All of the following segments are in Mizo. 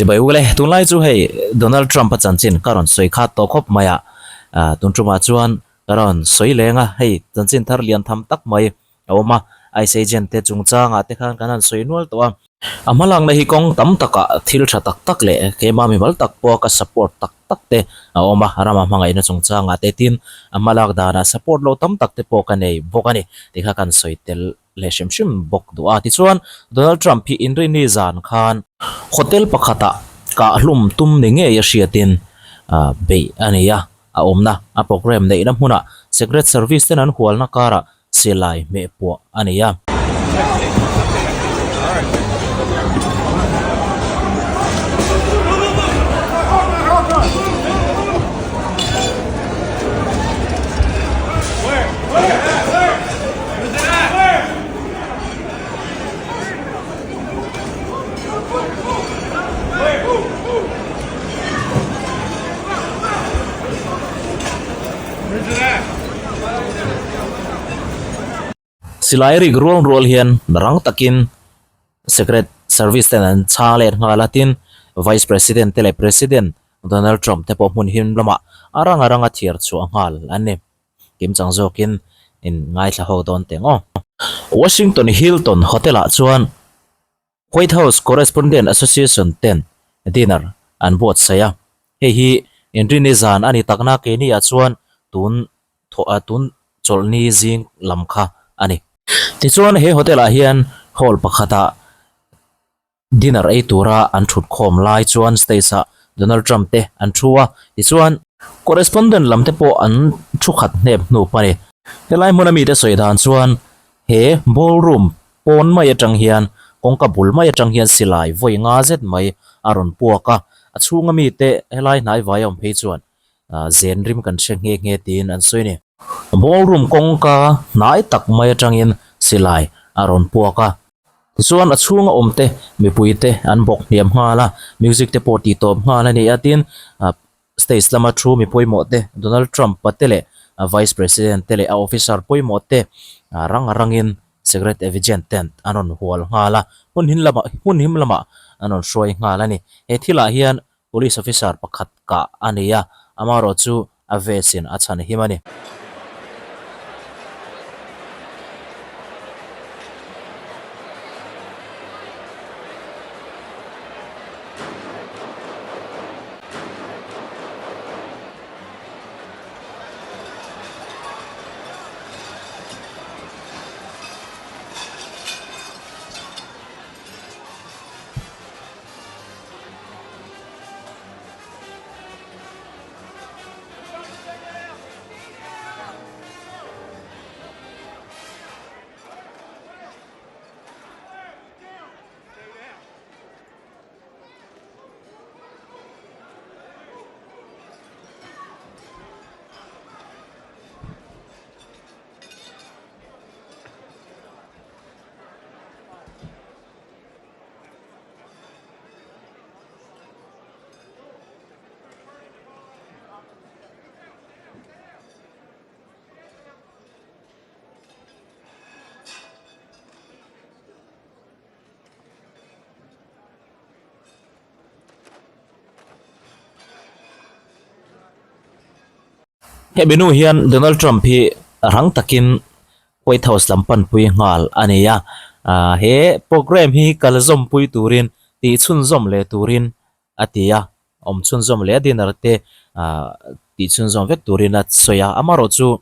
Sipai u le, tunlai chu hei Donald Trump a chanchin ka rawn sawi khat tawh khawp mai a, tun tumah chuan ka rawn sawi leng a, hei chanchin thar lian tham tak mai a awm a, ice agent te chungchangah te khan kan han sawi nual tawh a. A hmalakna hi kawng tam takah thil tha tak tak leh keimah mimal tak pawha ka support tak tak te a awm a, rama hmangaihna chungchangah te tin a hmalak danah support lo tam tak te pawh ka nei bawk a ni tih kha kan sawi tel leh hrim hrim bawk duh a. Tichuan, Donald Trump hi Inrinni zan khan hotel pakhatah kahhlum tum ni ngei a hriatin beih a ni a, a awmna a programme neihna hmunah Secret Service ten an hualna karah silai hmeh puah a ni a. Silai rik rual rual hian rang takin Secret Service ten an chhang let nghal a, tin Vice President te leh President Donald Trump te pawh hmun him lamah a rang a ranga thiar chhuah nghal an ni. Kim chang zawkin in ngaithla ho dawn teh ngawh. Washington Hilton Hotel ah chuan White House Correspondent Association ten dinner an buatsaih a, hei hi Inrinni zan a ni takna keini ah chuan tun thawh a tun chawlhni zing lam kha a ni. Tichuan he hotel ah hian hall pakhat ah Dinner ei tura an thut khawm lai chuan stage ah Donald Trump te an thu a, tichuan correspondent lam te pawh an thu khat hnep hnup a ni. Helai hmuna mite sawi dan chuan he ballroom pawn mai atang hian kawngka bul mai atang hian silai vawi nga zet mai a rawn puak a, a chhunga mite helai hnaivai a awm phei chuan zen rim kan hre nghe nghe tiin an sawi a ni. Ballroom kawngka hnai tak mai atangin silai a rawn puak a. Tichuan a chhunga awm te mipui te an bawk hniam nghal a, music te pawh tih tawp nghal a ni a, tin stage lama thu mi pawimawh te Donald Trump pa te leh Vice President te leh a officer pawimawh te rang a rangin Secret Agent ten an rawn hual nghal a, hmun him lamah hmun him lamah an rawn hruai nghal a ni. He thilah hian Police officer pakhat kah a ni a, amaherawhchu a vest in a chhan him a ni. Hemi nu hian Donald Trump hi rang takin White House lam panpui nghal a ni a, he programme hi kal zawmpui turin tih chhunzawm leh turin a ti a, awm chhunzawm leh a dinner te tih chhunzawm vek turin a sawi a, amaherawhchu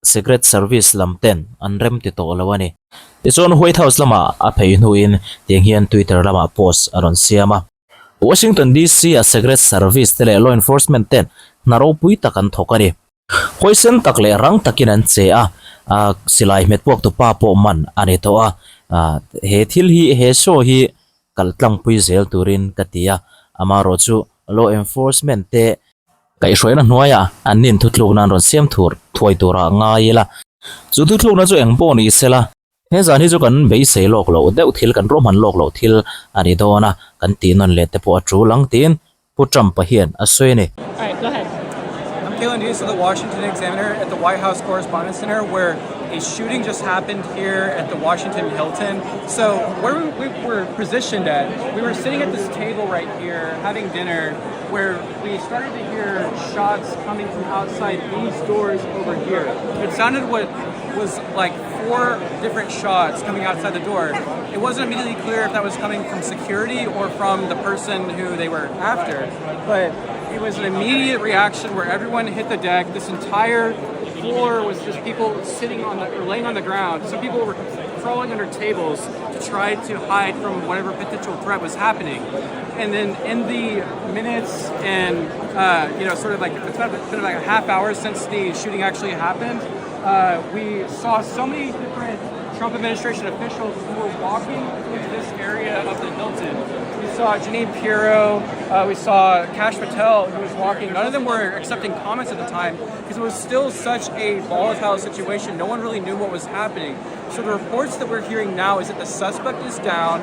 Secret Service lam ten an rem ti tawh lo a ni. Tichuan White House lamah a phei hnuin tiang hian Twitter lamah post a rawn siam a. Washington DC a Secret Service te leh law enforcement ten hna ropui tak an thawk a ni. Huaisen tak leh rang takin an che a, silai hmet puak tu pa pawh man a ni tawh a, he thil hi he show hi kal tlangpui zel turin ka ti a, amaherawh chu law enforcement te kaihhruaina hnuaiah an nin thutlukna an rawn siam thur thuai turah ngai ila, chu thutlukna chu eng pawh ni sela. He zan hi chu kan beisei lawk loh deuh thil, kan ruahman lawk loh thil a ni dawn a, kan tih nawn leh te pawh a tul ang tiin Pu Trump-a hian a sawi a ni. I'm Kaylin Dees of the Washington Examiner at the White House Correspondents Center where a shooting just happened here at the Washington Hilton. So where we were positioned at, we were sitting at this table right here having dinner where we started to hear shots coming from outside these doors over here. It sounded what was like four different shots coming outside the door. It wasn't immediately clear if that was coming from security or from the person who they were after, but it was an immediate reaction where everyone hit the deck. This entire floor was just people sitting on the or laying on the ground. Some people were crawling under tables to try to hide from whatever potential threat was happening. And then in the minutes and you know, sort of like it's been like a half hour since the shooting actually happened, we saw so many different Trump administration officials who were walking into this area of the Hilton. We saw Jeanine Pirro, we saw Kash Patel who was walking. None of them were accepting comments at the time because it was still such a volatile situation. No one really knew what was happening. So the reports that we're hearing now is that the suspect is down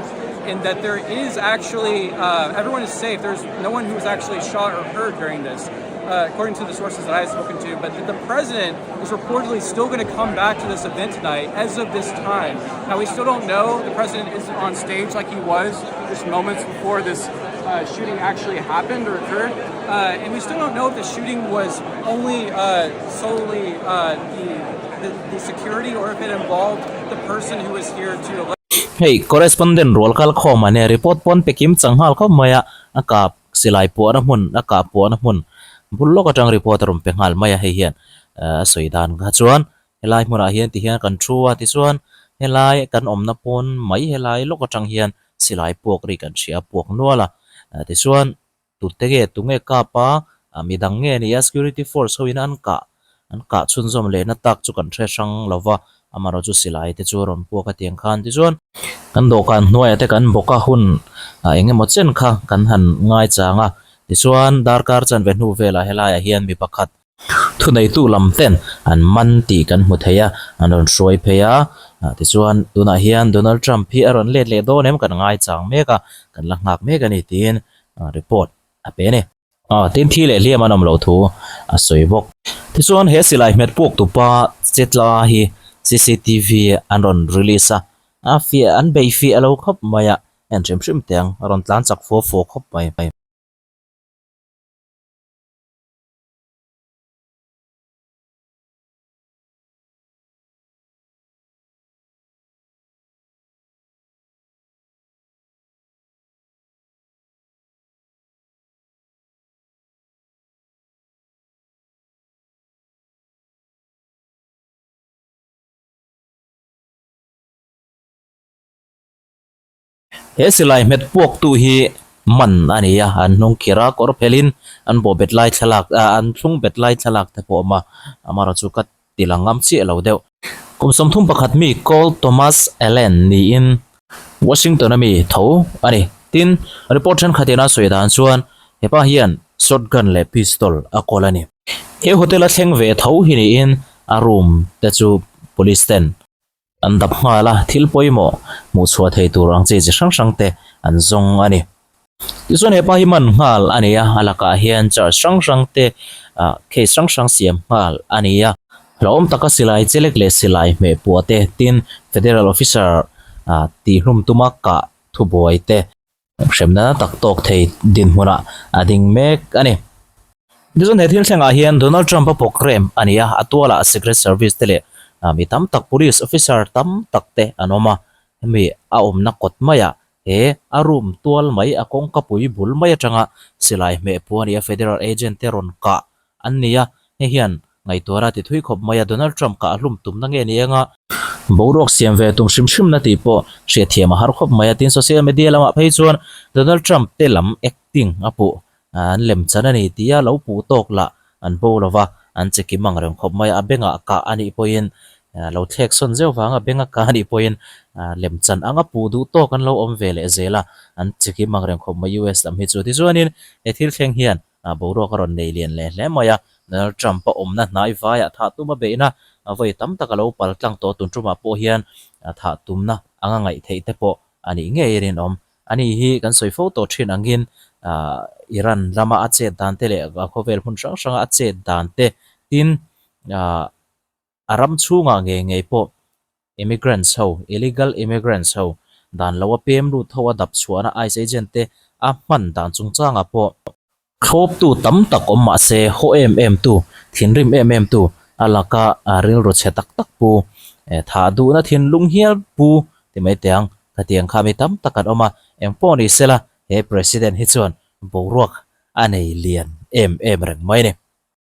and that there is actually, everyone is safe. There's no one who was actually shot or hurt during this, according to the sources that I've spoken to. But the president is reportedly still going to come back to this event tonight as of this time. Now, we still don't know. The president isn't on stage like he was just moments before this shooting actually happened or occurred. And we still don't know if the shooting was only solely the security or if it involved the person who was here to Hei, correspondent rual kal khawm a nia, report pawn pe kim chang nghal khawp mai a, a kap silai puahna hmun, a kah puahna hmun bul lawk atang report a rawn pe nghal mai a, hei hian a sawi dan kha chuan helai hmunah hian ti hian kan thu a tichuan helai kan awmna pawn mai helai lawk atang hian silai puak ri kan hria a puak nual a, tichuan Tute nge tunge kap a, midang nge nia security force ho in an kah an kah chhunzawm lehna tak chu kan hre hrang lo va, amaherawh chu silai te chu a rawn puak a tiang khan tichuan kan dawhkan hnuaiah te kan bawk a hun eng emaw chen kha kan han ngaichang a, tichuan darkar chanve hnu velah helaiah hian mi pakhat Thuneitu lam ten an man tih kan hmu thei a, an rawn hruai phei a, tichuan tunah hian Donald Trump hi a rawn let leh dawn em kan ngaichang mek a, kan la nghak mek a ni tiin report a pe a ni. Tin thi leh hliam an awm loh thu a sawi bawk. Tichuan he silai hmet puk tupa chetla hi cctv an rawn release a, a fiah an bei fiah lo khawp mai a, en hrim hrim teh ang, a rawn tlan chak fua fua khawp mai. He silai hmet puaktu hi man a ni a, an hnung khir a, kawr phelhin an bawh bet lai thlalak ah an thlung bet lai thlalak te pawh a awm a, amaherawh chu ka ti lang ngam chiah lo deuh. Kum 31 mi Cole Thomas Allen niin Washington a mi tho a ni. Tin, report thenkhatin a sawi dan chuan hepa hian shotgun leh pistol a kawl a ni. He hotel a thleng ve tho hi niin a room te chu police ten An dap nghal a, thil pawimawh hmuh chhuah thei tur ang chi chi hrang hrang te an zawng a ni. Tichuan hepa hi man nghal a ni a, a lakah hian charge hrang hrang te ah case hrang hrang siam nghal a ni a. Hlauhawm taka silai chelek leh silai hmeh puah te tin Federal officer ah tihhlum tuma kah thubuai te Hremna tak tawk thei dinhmunah a ding mek a ni. Tichuan he thil thlengah hian Donald Trump a programme a ni a, a tualah Secret Service te leh mi tam tak police officer tam tak te an awm a, hemi a awmna kawt maiah he a room tual mai a kawngkapui bul mai atanga silai hmeh phu a ni a, federal agent te rawn kah an ni a, hei hian ngaihtuahna ti thui khawp mai a, Donald Trump kah hlum tumna nge ni eng a, boruak siam ve tum hrim hrimna tih pawh hriatthiam a har khawp mai a, tin social media lamah phei chuan Donald Trump te lam acting a puh an lem chan a ni tia lo puh tawk lah an bo lo va, an che kim ang reng khawp mai a, a bengah kah a nih pawhin lo thlek sawn zeuh vang a benga kah a nih pawhin lem chan anga puh duh tawk an lo awm ve leh zel a, an che kim ang reng khawp mai US lam hi chu. Tichuanin he thil thleng hian Boruak a rawn nei lian leh hle mai a, Donald Trump a awmna hnai vaiah thah tum a beihna vawi tam tak a lo pal tlang tawh tun tumah pawh hian thah tumna anga ngaih theih te pawh a nih ngei a rinawm. Ani hi kan sawi fo tawh thin angin Ahh Iran lama a chet dan te leh a khawvel hmun hrang hranga a chet dan te tin ahh a ram chhungah ngei ngei pawh immigrants ho, illegal immigrants ho dan lo a pem lut ho a dap chhuahna ice agent te a hman dan chungchangah pawh thlawptu tam tak awm mah se haw em em tu, thinrim em em tu a laka rilru chhe tak tak pu, thah duhna thinlung hial pu ti mai teh ang, khatiang kha mi tam tak an awm a, engpawh ni sela he President hi chuan boruak a nei lian em em reng mai a ni.